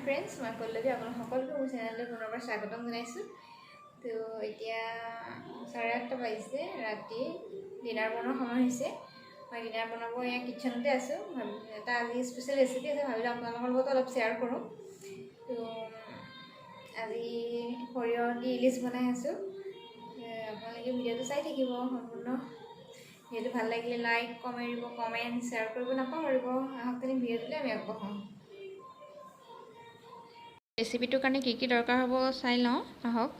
Friends, মই পল্লৱী, আপোনালোক সকলোকে মোৰ চেনেললৈ পুনৰবাৰ স্বাগতম জনাইছোঁ। তো এতিয়া 8:30 বাজিছে, ৰাতি ডিনাৰ বনোৱাৰ সময় হৈছে। মই ডিনাৰ বনাব এয়া কিটচেনতে আছোঁ। এটা আজি স্পেচিয়েল ৰেচিপি আছে, ভাবিলোঁ আপোনালোকৰ লগতো অলপ শ্বেয়াৰ কৰোঁ। তো আজি সৰিয়হ দি ইলিচ বনাই আছোঁ। আপোনালোকে ভিডিঅ'টো চাই থাকিব সম্পূৰ্ণ। ভিডিঅ'টো ভাল লাগিলে লাইক কমেণ্ট দিব, কমেণ্ট শ্বেয়াৰ কৰিব নাপাহৰিব। আহক তেনে ভিডিঅ'টোলৈ আমি আগবঢ়াওঁ। ৰেচিপিটোৰ কাৰণে কি কি দৰকাৰ হ'ব চাই লওঁ আহক।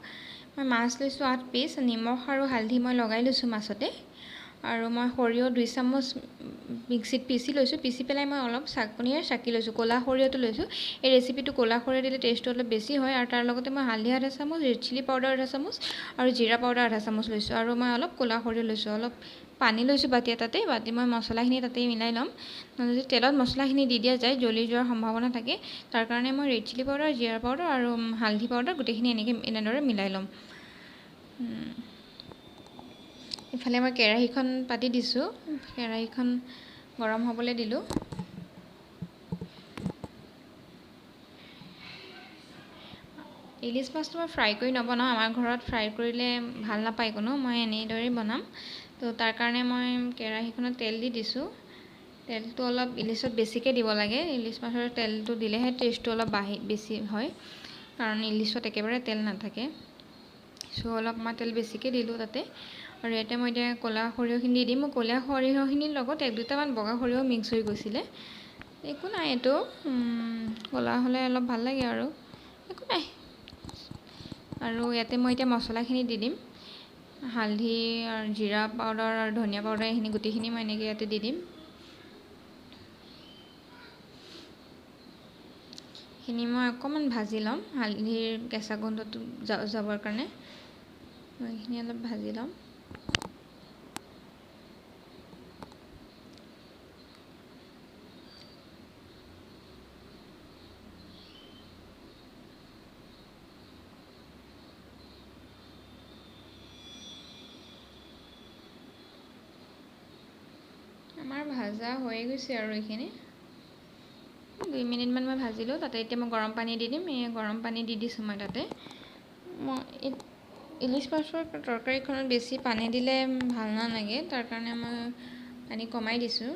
মই মাছ লৈছোঁ 8 পিচ, নিমখ আৰু হালধি মই লগাই লৈছোঁ মাছতে। আৰু মই সৰিয়হ 2 চামুচ মিক্সিত পিচি লৈছোঁ। পিচি পেলাই মই অলপ চাকনিৰে চাকি লৈছোঁ। ক'লা সৰিয়হটো লৈছোঁ। এই ৰেচিপিটো ক'লা সৰিয়হ দিলে টেষ্টটো অলপ বেছি হয়। আৰু তাৰ লগতে মই হালধি আধা চামুচ, ৰেড চিলি পাউডাৰ আধা চামুচ আৰু জিৰা পাউডাৰ আধা চামুচ লৈছোঁ। আৰু মই অলপ ক'লা সৰিয়হ লৈছোঁ, অলপ পানী লৈছোঁ বাতি এটাতে। বাতি মই মছলাখিনি তাতেই মিলাই ল'ম। নহ'লে যদি তেলত মছলাখিনি দি দিয়া যায় জ্বলি যোৱাৰ সম্ভাৱনা থাকে। তাৰ কাৰণে মই ৰেড চিলি পাউডাৰ, জিৰা পাউডাৰ আৰু হালধি পাউডাৰ গোটেইখিনি এনেকৈ এনেদৰে মিলাই ল'ম। ইফালে মই কেৰাহীখন পাতি দিছোঁ। কেৰাহীখন গৰম হ'বলৈ দিলোঁ। ইলিচ মাছটো মই ফ্ৰাই কৰি নবনাওঁ, আমাৰ ঘৰত ফ্ৰাই কৰিলে ভাল নাপায় কোনো, মই এনেদৰেই বনাম। তো তাৰ কাৰণে মই কেৰাহীখনত তেল দি দিছোঁ। তেলটো অলপ ইলিচত বেছিকৈ দিব লাগে। ইলিচ মাছৰ তেলটো দিলেহে টেষ্টটো অলপ বাঢ়ি বেছি হয়, কাৰণ ইলিচত একেবাৰে তেল নাথাকে। চ' অলপ মই তেল বেছিকৈ দিলোঁ তাতে। আৰু ইয়াতে মই এতিয়া ক'লা সৰিয়হখিনি দি দিম। মই ক'লা সৰিয়হখিনিৰ লগত 1-2টামান বগা সৰিয়হ মিক্স হৈ গৈছিলে। একো নাই, এইটো ক'লা হ'লে অলপ ভাল লাগে আৰু, একো নাই। আৰু ইয়াতে মই এতিয়া মছলাখিনি দি দিম। হালধি আৰু জিৰা পাউডাৰ আৰু ধনিয়া পাউডাৰ এইখিনি গোটেইখিনি মই এনেকৈ ইয়াতে দি দিম। এইখিনি মই অকণমান ভাজি ল'ম, হালধিৰ কেঁচা গোন্ধটো যাবৰ কাৰণে মই এইখিনি অলপ ভাজি ল'ম। আমাৰ ভাজা হৈয়ে গৈছে আৰু এইখিনি 2 মিনিটমান মই ভাজিলোঁ। তাতে এতিয়া মই গৰম পানী দি দিম। এই গৰম পানী দি দিছোঁ মই তাতে। মই ইলিচ মাছৰ তৰকাৰীখনত বেছি পানী দিলে ভাল নালাগে, তাৰ কাৰণে মই পানী কমাই দিছোঁ।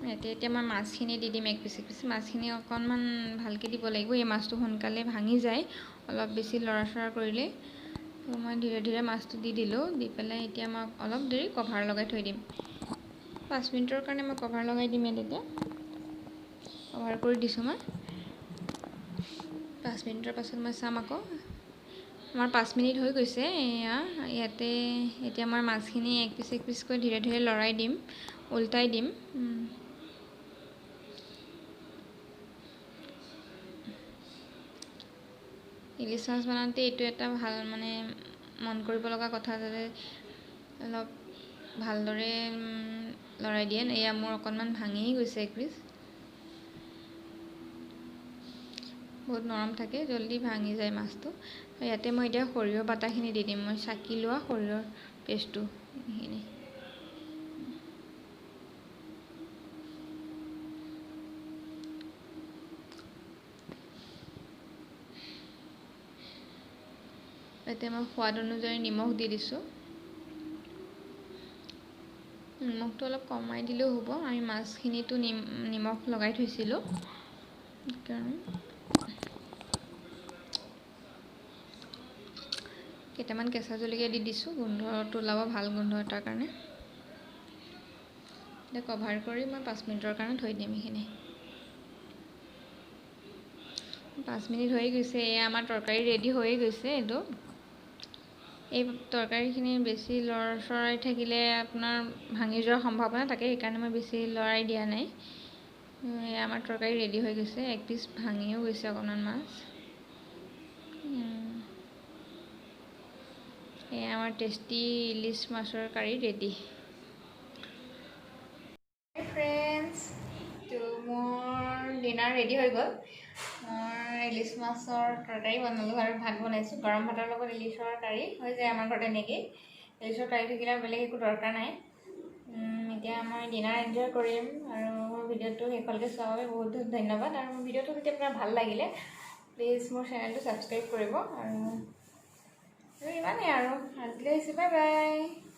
ইয়াতে এতিয়া মই মাছখিনি দি দিম, এক পিচ এক পিচ। মাছখিনি অকণমান ভালকৈ দিব লাগিব, এই মাছটো সোনকালে ভাঙি যায় অলপ বেছি লৰাচৰা কৰিলে। তো মই ধীৰে ধীৰে মাছটো দি দিলোঁ। দি পেলাই এতিয়া মই অলপ দেৰি কভাৰ লগাই থৈ দিম। 5 মিনিটৰ কাৰণে মই কভাৰ লগাই দিম। ইয়াত এতিয়া কভাৰ কৰি দিছোঁ মই। 5 মিনিটৰ পাছত মই চাম আকৌ। আমাৰ 5 মিনিট হৈ গৈছে। এয়া ইয়াতে এতিয়া মই মাছখিনি এক পিচ এক পিচকৈ ধীৰে ধীৰে লৰাই দিম, ওলটাই দিম। ইলিচ মাছ বনাওঁতে এইটো এটা ভাল মানে মন কৰিব লগা কথা, যাতে অলপ ভালদৰে লৰাই দিয়ে। এয়া মোৰ অকণমান ভাঙিয়ে গৈছে এক পিচ, বহুত নৰম থাকে, জল্দি ভাঙি যায় মাছটো। ইয়াতে মই এতিয়া সৰিয়হ বাটাখিনি দি দিম, মই চাকি লোৱা সৰিয়হৰ পেষ্টটো এইখিনি। ইয়াতে মই সোৱাদ অনুযায়ী নিমখ দি দিছোঁ। নিমখটো অলপ কমাই দিলেও হ'ব, আমি মাছখিনিতো নিমখ লগাই থৈছিলোঁ সেইকাৰণে। কেইটামান কেঁচা জলকীয়া দি দিছোঁ, গোন্ধটো ওলাব, ভাল গোন্ধ এটাৰ কাৰণে। এতিয়া কভাৰ কৰি মই 5 মিনিটৰ কাৰণে থৈ দিম এইখিনি। 5 মিনিট হৈ গৈছে। এয়া আমাৰ তৰকাৰী ৰেডি হৈয়ে গৈছে। এইটো এই তৰকাৰীখিনি বেছি লৰচৰাই থাকিলে আপোনাৰ ভাঙি যোৱাৰ সম্ভাৱনা থাকে, সেইকাৰণে মই বেছি লৰাই দিয়া নাই। এয়া আমাৰ তৰকাৰী ৰেডি হৈ গৈছে। এক পিচ ভাঙিও গৈছে অকণমান মাছ। এয়া আমাৰ টেষ্টি ইলিচ মাছৰ কাৰী ৰেডি। ফ্ৰেণ্ডছ, তো মোৰ ডিনাৰ ৰেডি হৈ গ'ল। মোৰ ইলিচ মাছৰ তৰকাৰী বনালোঁ আৰু ভাত বনাইছোঁ। গৰম ভাতৰ লগত ইলিচৰ কাৰী হৈ যায় আমাৰ ঘৰত এনেকেই। ইলিচৰ কাৰী থাকিলে আৰু বেলেগ একো দৰকাৰ নাই। এতিয়া মই ডিনাৰ এনজয় কৰিম আৰু মোৰ ভিডিঅ'টো শেষলৈকে চোৱাৰ বাবে বহুত বহুত ধন্যবাদ। আৰু মোৰ ভিডিঅ'টো যদি আপোনাৰ ভাল লাগিলে, প্লিজ মোৰ চেনেলটো ছাবস্ক্ৰাইব কৰিব। আৰু আৰু ইমানেই আৰু আজিলৈ আহিছোঁ। Bye bye.